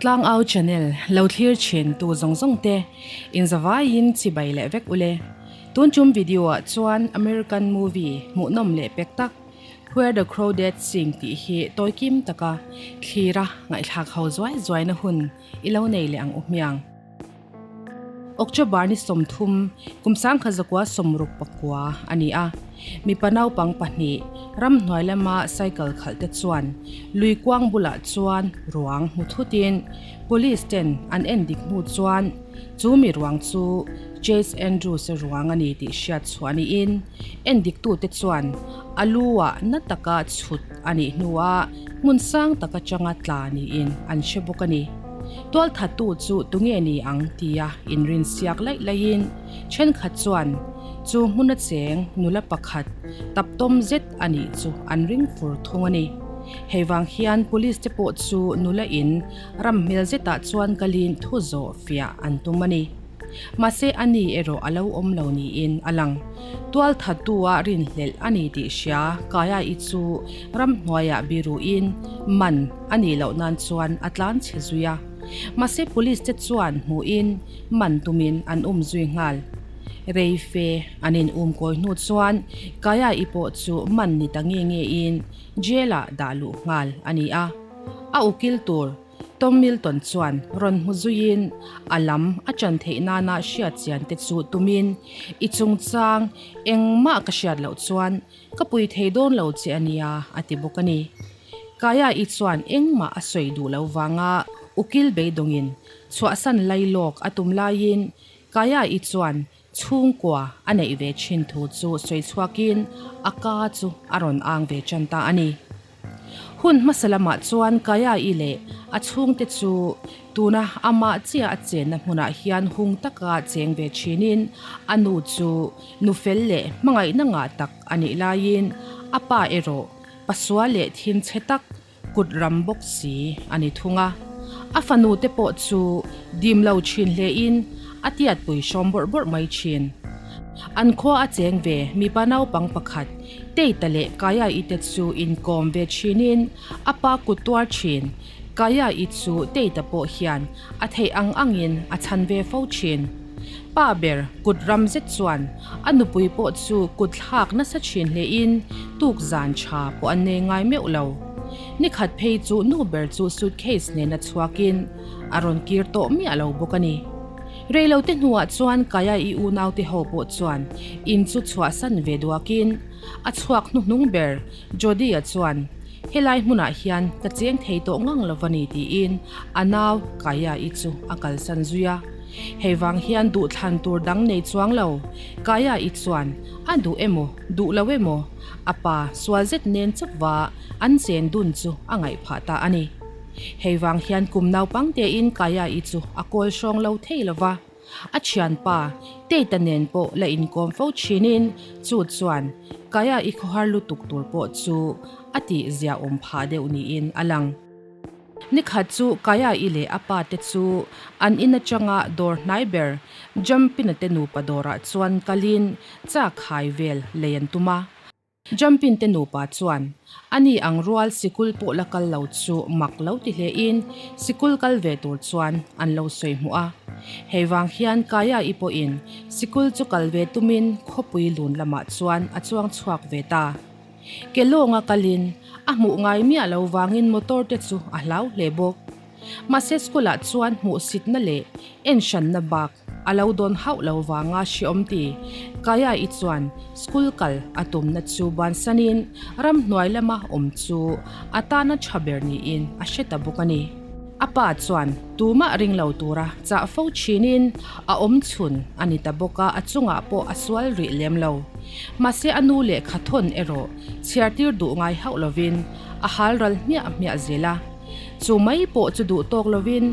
Tlangau channel lo thlir thin tu zawng zawng te in zavaiin chibai leh vek ule. Tun tum video ah chuan American movie hmuhnawm leh pek tak Where the Crawdads Sing tih hi tawi kim taka thlira ngaihthlak ho zuai zuaina hun i lo nei leh ang u hmiang. October ni 30, kum 1969 a ni a, mipa naupang pahnih ramhnuai lama cycle khalh te chuan lui kuang bulah chuan ruang hmu thutin police ten an en dik hnu chuan chu mi ruang chu Chase Andrews a ruang a ni tih hriat chhuah niin en diktute chuan a lu ah na taka chhut a nih hnuah hmun sang tak atanga tla niin an hre bawk a ni. Tualthattu chu tunge ni ang tia inrinsiak laih laihin thenkhat chuan chu hmuna cheng nula pakhat taptawm zet a nih chu an ring fur thung a ni. Hei vang hian police te pawh chu nula in ram hmel zetah chuan kalin thu zawh fiah an tum a ni. Mahse a ni erawh a lo awm lo niin a lang. Tualthattu-a rinhlelh a ni tih hria Kaya-i chu ramhnuaiah biruin man a nih loh nan chuan a tlan chhe zui a. Mahse police te chuan hmuhin man tumin an um zui nghal. Rei fe an in um kawi hnu chuan Kaya-i pawh chu man ni ta nge ngein jail-ah dah luh nghal a ni a. A ukil tur Tom Milton chuan rawn hmu zuiin a lam a chan theih nana hriat chian te chu tumin, I chungchang engmah ka hriat loh chuan ka pui thei dawn lo che a nia, a ti bawk a ni. Kaya-i chuan engmah a sawi duh lo vanga ukil beidawngin chhuahsan lailawk a tum laiin Kaya-i chuan chhungkua a neih ve thin thu chu sawi chhuakin a ka chu a rawn ang ve tan ta a ni. Hun hmasa lamah chuan Kaya-i leh a chhungte chu tuna amah chiah a chenna hmunah hian hung taka cheng ve thinin a nu chu nu fel leh hmangaihna ngah tak a nih laiin a pa erawh pasua leh thinchhe tak kut ram bawk si a ni thung a. A fanu te pawh chu dim lo thin hlein a tiatpui hrawm bawrh bawrh mai thin. An khua a cheng ve mipa naupang pakhat Teita leh Kaya-i te chu inkawm ve thinin a pa kut tuar thin. Kaya-i chu Teita pawh hian a theih ang angin a chhan ve fo thin. Pa ber kut ram zet chuan a nupui pawh chu kut thlak nasa thin hlein tuk zan tha pawh an nei ngai meuh lo. Ni khat phei chu nu ber chu suitcase nena chhuakin a rawn kir tawh miah lo bawk a ni. Reilote hnuah chuan Kaya-i unaute ho pawh chuan in chu chhuahsan ve duakin a chhuak hnuhnung ber Jody-a chuan Helai hmunah hian ka cheng thei tawh ngang lo va ni tiin a nau Kaya-i chu a kalsan zui a. Hei vang hian duhthlan tur dang nei chuang lo Kaya-i chuan a duh emaw duh lo emaw a pa sual zet nen chauhva an chen dun chu a ngaih phah ta a ni. Hei vang hian kum naupang tein Kaya-i chu a kawl hrawng lo thei lo va. A thianpa Tate-a nen pawh la inkawm fo thinin chu chuan Kaya-i khawhar lutuk tur pawh chu a tih ziaawm phah deuh niin a lang. Nikhat chu Kaya-i leh a pa te chu an in atanga dawr hnai ber Jumpin-a te nupa dawrah chuan kalin chak hai vel lei an tum a. Jumpin te nupa chuan ani ang rual sikul pawh la kal lo chu mak lo ti hlein sikul kal ve tur chuan an lo sawi hmuh a. Hei vang hian Kaya-i pawhin sikul chu kal ve tumin khawpui lun lamah chuan a chuang chhuak ve ta. Ke lawnga kalin a hmuh ngai miah lo vangin motor te chu a hlau hle bawk. Mahse school-ah chuan hmuhsitna leh enhranna bak a lo dawn hauh lo vanga hreawm ti. Kaya-i chuan school kal a tumna chu bansanin ramhnuai lama awm chu a tana tha ber niin a hre ta bawk a ni. A pa chuan tumah ring lo tura chah fo thinin a awm chhun a ni ta bawk a, a chungah pawh a sual rih lem lo. Mahse a nu lehkha thawn erawh chhiar tir duh ngai hauh lovin a hal ral hmiah hmiah zel a. Chu mai pawh chu duh tawk lovin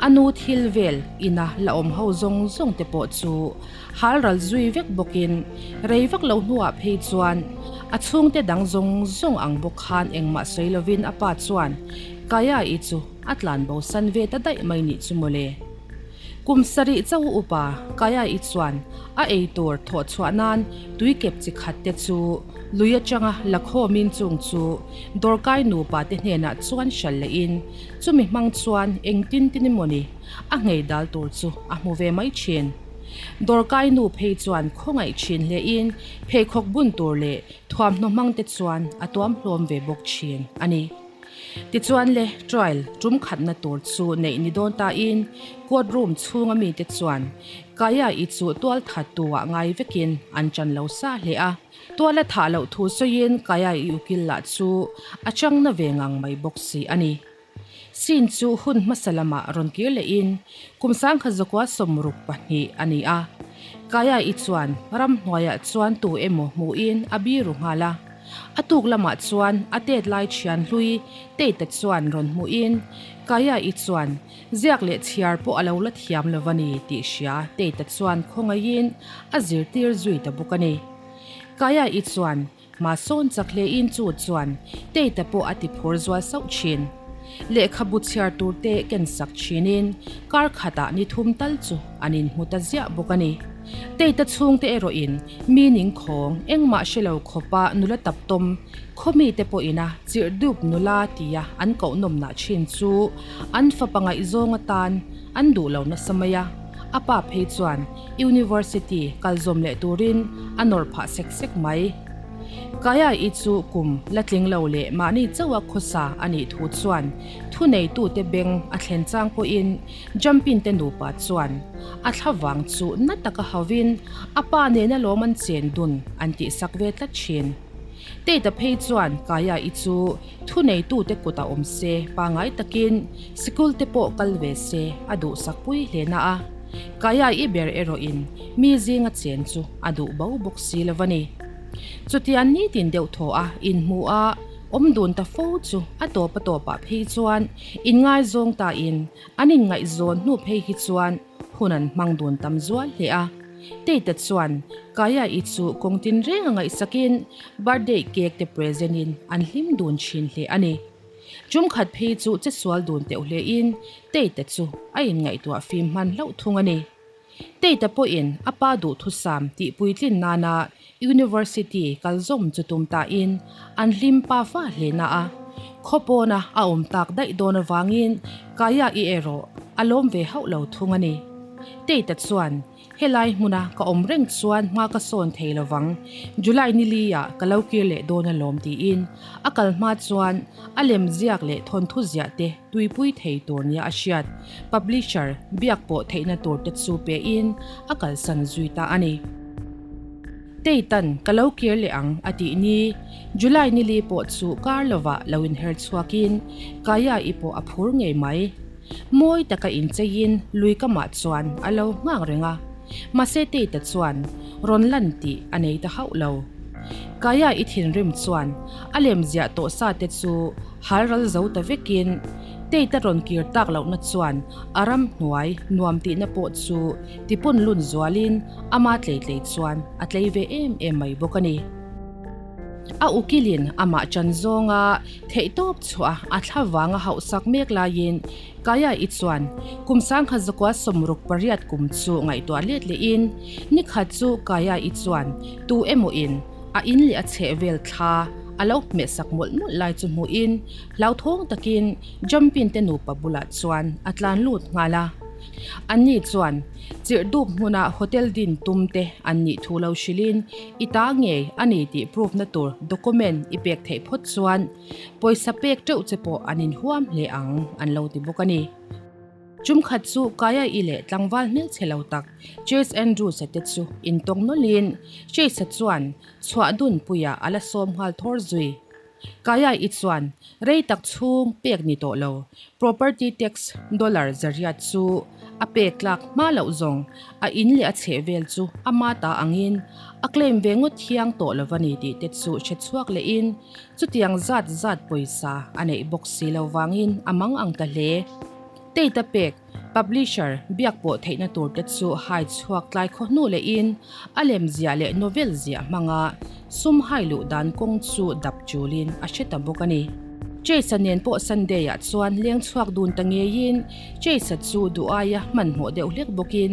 a nu thil vel ina la awm ho zawng zawng te pawh chu hal ral zui vek bawkin rei vak lo hnuah phei chuan a chhungte dang zawng zawng ang bawk khan engmah sawi lovin a pa chuan Kaya-i chu a tlan bo san ve ta daih mai nih chu mawle. Kum sarih chauh upa Kaya-i chuan a ei tur thawh chhuah nan tui kep chi khat te chu lui atanga la khawmin chung chu dawrkai nupa te hnenah chuan hral lehin chumi hmang chuan engtin tin emawni a nghei dal tur chu a hmu ve mai thin. Dawrkai nu phei chuan khawngaih thin hlein pheikhawk bun tur leh thuamhnaw hmang te chuan a tuam hlawm ve bawk thin a ni. Tichuan le, trial tum khatna tur chu neih ni dawn tain court room chhunga mite chuan Kaya-i chu tual that tu-ah ngai vekin an chan lo sa hle a. Tual a thah loh thu sawiin Kaya-i ukil lah chu a changna ve ngang mai bawk si a ni. Scene chu hun hmasa lamah rawn kir lehin kum sangkhat zakua 62 a ni a. Kaya-i chuan ramhnuaiah chuan tu emaw hmuhin a biru nghal a. A tuk lamah chuan a tet lai thian hlui Tate chuan rawn hmuhin Kaya-i chuan ziak leh chhiar pawh a lo la thiam lo a ni tih hria Tate chuan khawngaihin a zirtir zui ta bawk a ni. Kaya-i chuan Hma sawn chak hlein chu chuan Tate pawh a ti phur zual sauh thin. Lehkhabu chhiar tur te ken sak thinin kar khatah ni thum tal chu an inhmu ta ziah bawk a ni. Tate chhungte erawhin mi ning khawng engmah hre lo khawpa nula tap tawm khaw mite pawhina chirh dup nula tia an koh nawmnah thin chu an fapa ngaihzawng atan an duh lo nasa mai a. A pa phei chuan University kal zawm leh turin a nawr phah sek sek mai. Kaya-i chu kum la tling lo leh mahni chauha khawsa a nih thu chuan thuneitute beng a thlen chang pawhin Jumpin te nupa chuan a thla vang chu na taka hauvin a pa nena lawm an chen dun an tihsak ve tlat thin. Tate-a phei chuan Kaya-i chu thuneitute kut a awm se pangai takin sikul te pawh kal ve se a duhsak pui hle na a, Kaya-i ber erawhin mi zinga chen chu a duh bo bawk si lo a ni. Chutiang nitin deuh thaw a inhmu a, awm dun ta fo chu a tawp a tawpah phei chuan inngaizawng tain an inngaihzawn hnu phei hi chuan hun an hmang dun tam zual hle a. Tate chuan Kaya-i chu kawng tin reng a ngaihsakin birthday cake te present in an hlim dun thin hle a ni. Tum khat phei chu che sual dun teuh hlein Tate chu a inngaihtuah fim hman hlauh thung a ni. Tate pawhin a pa duhthusam tih puitlin nana University kal zawm chu tum tain an hlim pa fa hle na a, khaw pawna a awm tak daih dawn avangin Kaya-i erawh a lawm ve hauh lo thung a ni. Tate chuan Helai hmuna ka awm reng chuan hma ka sawn thei lovang, July ni li-ah ka lo kir leh dawn alawm tiin a kal hma chuan a lem ziak leh thawnthu ziah te tuipui thei tur nia a hriat, publisher biak pawh theihna tur te chu pein a kalsan zui ta a ni. Teitan ka lo kir leh ang a tih ni, July ni li pawh chu kar lovah lo inher chhuakin Kaya-i pawh a phur ngei mai. Mawi taka incheiin lui kamah chuan a lo nghak reng a, mahse Tate chuan rawn lan tih a nei ta hauh lo. Kaya i thinrim chuan a lem ziah tawh sa te chu hal ral zo ta vekin Tate rawn kir tak lohna chuan a ram hnuai nuam tihna pawh chu tipun lun zualin ama tlei tlei chuan a tlei ve em em mai bawk a ni. A ukilin amah chan zawnga theihtawp chhuah a thla vanga hauhsak mek laiin Kaya-i chuan kum 1968 kum chu ngaihtuah let lehin nikhat chu Kaya-i chuan tu emawin a in leh a chheh vel thla a lo hmehsak mawlh mawlh lai chu hmuhin hlauthawng takin Jumpin te nupa bulah chuan a tlan lut nghal a. Anni chuan chirh dup hmuna hotel din tum te an nih thu lo hrilhin i ta ngei a ni tih proof na tur document i pek theih phawt chuan pawisa pek teuh che pawh an inhuam hle ang an lo ti bawk a ni. Chumkhat chu Kaya-i leh tlangval hmelchhe lo tak Chase Andrews-a te chu intawng nawlhin Chase-a chuan chhuah dunpuiah a la sawm nghal thawr zui. Kaya-i chuan rei tak chhung pek ni tawh lo, property tax dollar zariat chu a pek tlak hma loh zawng, a in leh a chheh vel chu ama ta angin a claim ve ngawt thiang tawh lo va ni tih te chu hre chhuak lehin chutiang zat zat pawisa a neih bawk si lo vangin a mang ang ta hle. Tate-a pek Publisher biak pawh theihna tur te chu hai chhuak tlai khaw hnu lehin a lem ziah leh novel ziah hmanga sum hai luh dan kawng chu dap chulin a hre ta bawk a ni. Chase-a nen pawh Sunday-ah chuan leng chhuak dun ta ngeiin Chase-a chu duh aia hmanhmawh deuh hlek bawkin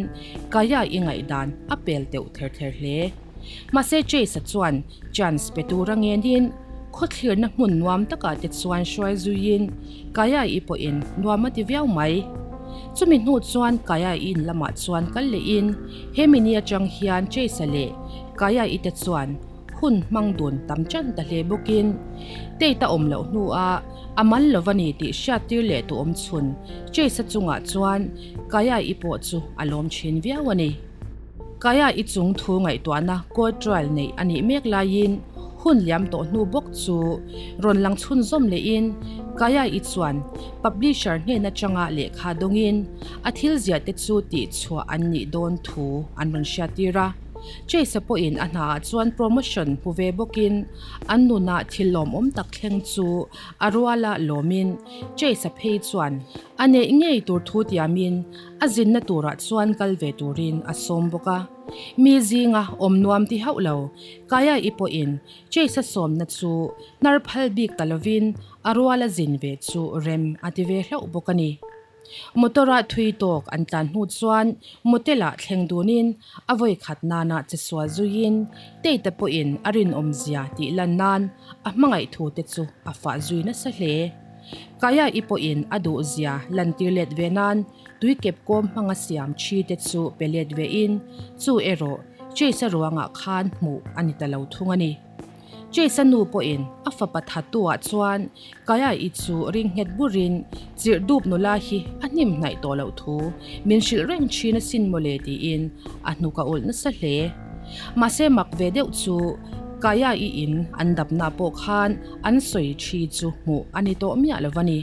Kaya i ngaihdan a pel teuh ther ther hle. Mahse Chase-a chuan chance pe tura ngenin khawthlirna hmun nuam takah te chuan hruai zuiin Kaya-i pawhin nuam a ti viau mai. Chumi hnu chuan Kaya-i in lamah chuan kal lehin hemi ni atang hian Chase-a leh Kaya-i te chuan hun hmang dun tam chan ta hle bawkin Tate a awm loh hnuah a mal lo va ni tih hriattir leh tu awm chhun Chase-a chungah chuan Kaya-i pawh chu a lawm thin viau a ni. Kaya-i chung thu ngaihtuahna court trial neih a nih mek laiin hun liam tawh hnu bawk chu rawn lang chhunzawm lehin Kaya-i chuan publisher hnen atanga lehkha dawngin a thil ziah te chu tihchhuah an nih dawn thu an rawn hriattir a. Chase-a pawhin a hnaah chuan promotion hmu ve bawkin an nunah thil lawmawm tak thleng chu a ruala lawmin Chase-a phei chuan a neih ngei tur thu tiamin a zinna turah chuan kal ve turin a sawm bawk a. Mi zinga awm nuam ti hauh lo Kaya-i pawhin Chase-a sawmna chu hnar phal bik ta lovin a ruala zin ve chu rem a ti ve hlauh bawk a ni. Motor-a thui tawk an tlan hnu chuan motel-ah thleng dunin a vawi khat nana che sual zuiin Tate pawhin a rinawmzia tih lan nan a hmangaih thu te chu a fah zui nasa hle. Kaya-i pawhin a duhzia lantir let ve nan tui kep kawm hmanga siam thi te chu pe let vein chu erawh Chase-a ruangah khan hmuh a ni ta lo thung a ni. Chase-a nu pawhin a fapa thattu-ah chuan Kaya-i chu ring nghet burin chirh dup nula hi a hnim hnaih tawh loh thu min hrilh reng thin asin mawle tiin a hnuk a ulh nasa hle. Mahse mak ve deuh chu Kaya-i in an dapna pawh khan an sawi thi chu hmuh a ni tawh miah lo va ni.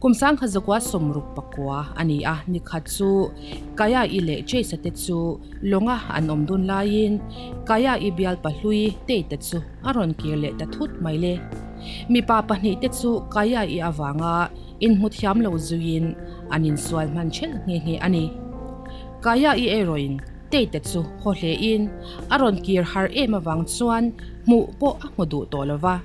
Kum sangkhat zakua 69 a ni a, nikhat chu Kaya-i leh Chase-a te chu lawnga an awm dun laiin Kaya-i bial pahlui Tate chu a rawn kir leh ta thut mai le. Mipa pahnihte chu Kaya-i avanga inhmu thiam lo zuiin an insual hman ṭhelh nghe nghe a ni. Kaya-i erawhin Tate chu haw hlein a rawn kir har em avang chuan hmuh pawh a hmu duh tawh lo va.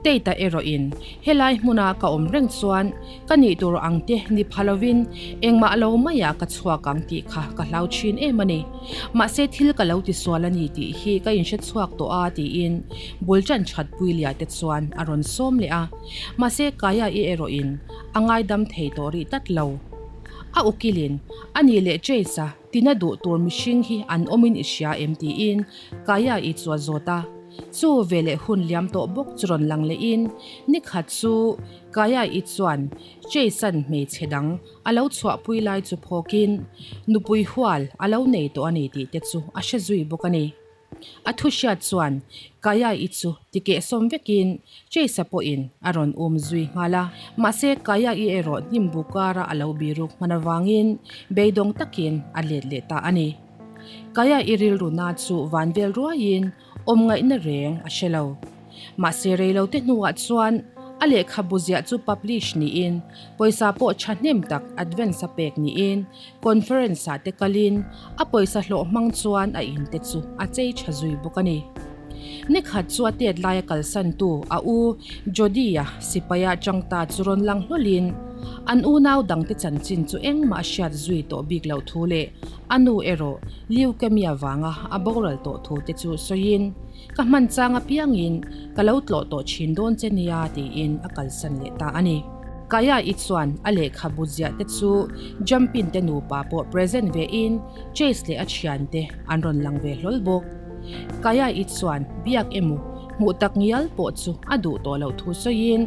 Tate erawhin Helai hmuna ka awm reng chuan ka nih tur ang te ni pha lovin engmah lo maiah ka chhuak ang tih kha ka hlau thin em a ni. Mahse thil ka lo tisual a ni tih hi ka inhre chhuak tawh a tiin bul tan that Puilia te chuan a rawn sawm leh a. Mahse Kaya-i erawhin a ngaidam thei tawh rih tlat lo. A ukilin a nih leh Chase-a tina duh tur mihring hi an awmin i hria em tiin Kaya-i chu a zawt a. Chu veleh hun liam tawh bawk chu rawn lang lehin nikhat chu Kaya-i chuan Chase-a'n hmeichhe dang a lo chhuahpui lai chu phawkin nupui hual a lo nei tawh a ni tih te chu a hre zui bawk a ni. A thu hriat chuan Kaya-i chu tikehsawm vekin Chase-a pawhin a rawn um zui nghal a, mahse Kaya-i erawh hnim bu kara a lo biruk hman avangin beidawng takin a let leh ta a ni. Kaya i rilru na chu van vel ruaiin awm ngaihna reng a hre lo. Mahse reilote hnuah chuan a lehkhabu ziah chu publish niin pawisa pawh thahnem tak advance a pek niin conference ah te kalin a pawisa hlawh hmang chuan a in te chu a chei tha zui bawk a ni. Nikhat chu a tet laia kalsantu a u Jody-a sipaia chang ta chu rawn lang hlawlin an unau dangte chanchin chu engmah a hriat zui tawh bik loh thu leh a nu erawh leukemia vanga a boral tawh thu te chu sawiin ka hman chang apiangin ka lo tlawh tawh thin dawn che nia tiin a kalsan leh ta a ni. Kaya-i chuan a lehkhabu ziah te chu Jumpin te nupa pawh present vein Chase leh a thiante an rawn lang ve hlawl bawk. Kaya-i chuan biak emaw hmuh tak ngial pawh chu a duh tawh loh thu sawiin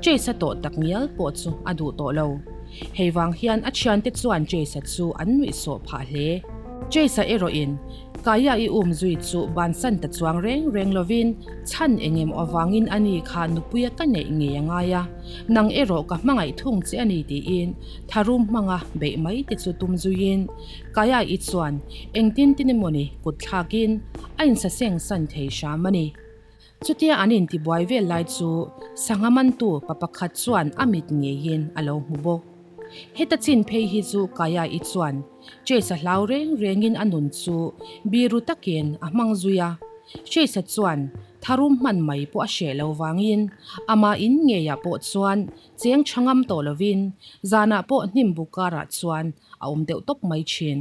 Chase-a tawh tak ngial pawh chu a duh tawh lo. Hei vang hian a thiante chuan Chase-a chu an nuihsawh phah hle. Chase-a erawhin Kaya-i um zui chu bansan ta chuang reng reng lovin chhan eng emaw avangin a ni kha nupuia ka neih ngei a ngai a, nang erawh ka hmangaih thung che a ni tiin tharum hmanga beih mai te chu tum zuiin Kaya-i chuan engtin tin emawni kut thlakin a insaseng san thei hram a ni. Chutia an intibuai vel lai chu sangha mantu pa pakhat chuan a mit ngeiin a lo hmu bawk. Heta chin phei hi chu Kaya-i chuan Chase-a hlau reng rengin a nun chu biru takin a hmang zui a. Chase-a chuan. Tharum hman mai pawh a hreh lo vangin amah in ngeiah pawh chuan cheng tha ngam tawh lovin zanah pawh hnim bu karah chuan a awm deuh tawp mai thin.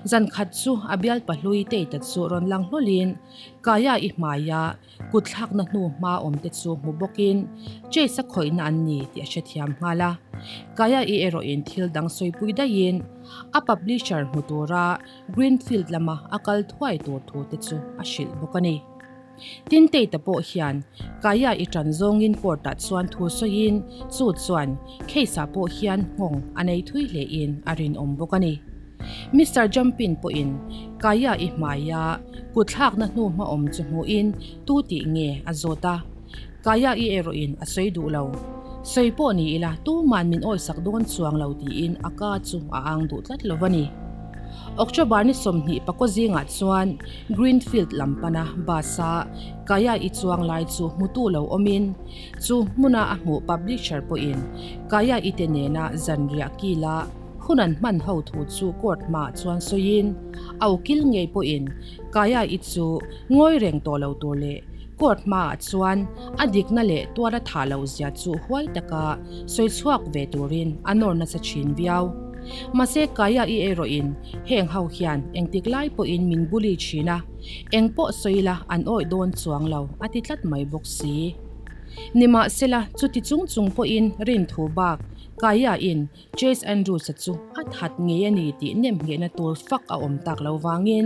Zan khat chu a bial pahlui Tate chu rawn lang hlawlin Kaya i hmaia kut thlakna hnu hma awm te chu hmu bawkin Chase a khawihna an ni tih a hrethiam nghal a. Kaya i erawhin thil dang sawipui daihin a publisher hmu tura Greenfield lama a kal thuai tur thu te chu a hrilh bawk a ni. Tin Tate pawh hian Kaya i tan zawngin court ah chuan thu sawiin chu chuan case ah pawh hian nghawng a nei thui hlein a rinawm bawk a ni. Mister Jumpin pawhin Kaya i hmaia kutthlakna hnu hmaawm chu hmuhin tu tih nge a zawt a, Kaya i erawhin a sawi duh lo. Sawi pawh ni ila tuman min awisak dawn chuang lo tiin a ka chu a ang duh tlat lo a ni. October ni 20 pakaw zingah chuan Greenfield lam pana bus a Kaya i chuang lai chu hmutu lo awmin chu hmuna a hmuh publisher pawhin Kaya i te nena zanriah kila hun an hman ho thu chu court hmaah chuan sawiin a ukil ngei pawhin Kaya i chu ngawi reng tawh lo tur leh Court hmaah chuan a dikna leh tuar a thah loh zia chu huai taka sawi chhuak ve turin a nawr nasa thin viau. Mahse Kaya i erawhin heng ho hian engtik lai pawhin min bully thin a, eng pawh sawi la an awih dawn chuang lo a ti tlat mai bawk si. Nimahsela chuti chung chung pawhin rinthu bak Kaya in Chase Andrews-a chu a that ngei a ni tih nem nghehna tur fak a awm tak lo vangin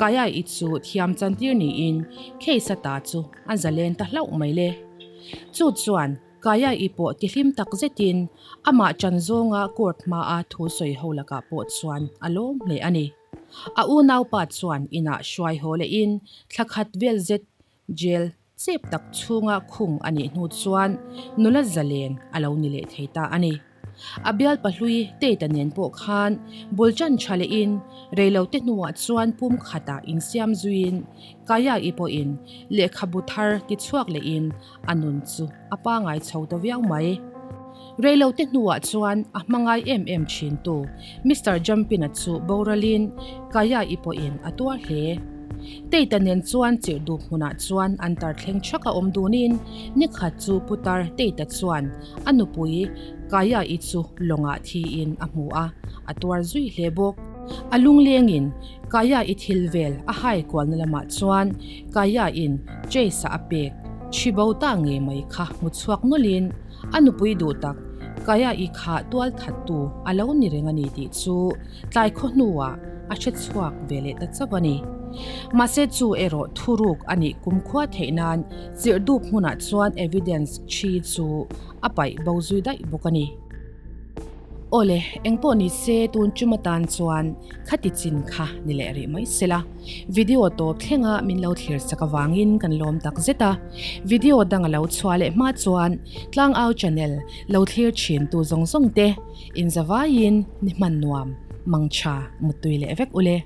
Kaya-i chu thiam chantir niin case-a ta chu a zalen ta hlauh mai le. Chu chuan Kaya-i pawh tihlim tak zetin amah ṭan zawnga court hmaa thu sawi ho lakah pawh chuan a lawm hle a ni. A unaupa chuan inah hruai haw lehin thla khat vel zet Jail chep tak chhunga khung a nih hnu chuan nula zalen a lo ni leh thei ta a ni. A bial pahlui Tate-a nen pawh khan bul ṭan ṭha lehin reilote hnuah chuan pum khatah insiam zuiin Kaya-i pawhin lehkhabu thar tichhuak lehin a nun chu a pangai chho ta viau mai. Reilote hnuah chuan a hmangai em em thintu Mister Jumpin-a chu boralin Kaya-i pawhin a tuar hle. Tate-a nen chuan chirhdup hmunah chuan an tar thleng thak a awm dunin nikhat chu putar Tate-a chuan a nupui Kaya-i chu lawngah thiin a hmu a, a tuar zui hle bawk. A lunglengin Kaya-i thil vel a hai kualna lamah chuan Kaya-in Chase-a a pek chhibo ta ngei mai kha hmu chhuak nawlhin A nupui duh tak, Kaya-i kha tual thattu a lo ni reng a ni tih chu tlai khaw hnuah a hre chhuak ve leh ta chauh a ni. Mahse chu erawh thuruk a nih kumkhua theih nan chirhdup hmunah chuan evidence thi chu a paih bo zui daih bawk a ni. Awle, engpawh ni se tun tum atan chuan khati chin kha ni leh rih mai sela. Video tawp thlenga min lo thlir chak avangin kan lawm tak zet a. Video dang a lo chhuah leh hma chuan Tlangau channel lo thlir thin tu zawng zawng te inzavaiin ni hman nuam, mangtha, muttui leh vek ule.